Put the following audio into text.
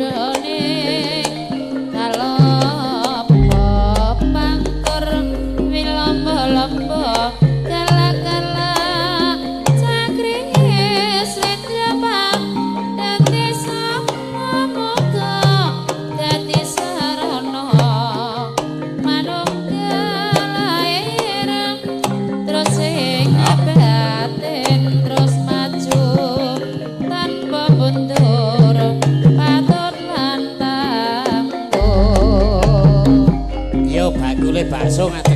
dadane kalopo pangkur wilombo-lombo kala-kala cakringe slendra dadi samuga dadi sarana manunggal lair terus ing batin terus maju tanpa mundur patut lan tangguh. Yo bakule bakso.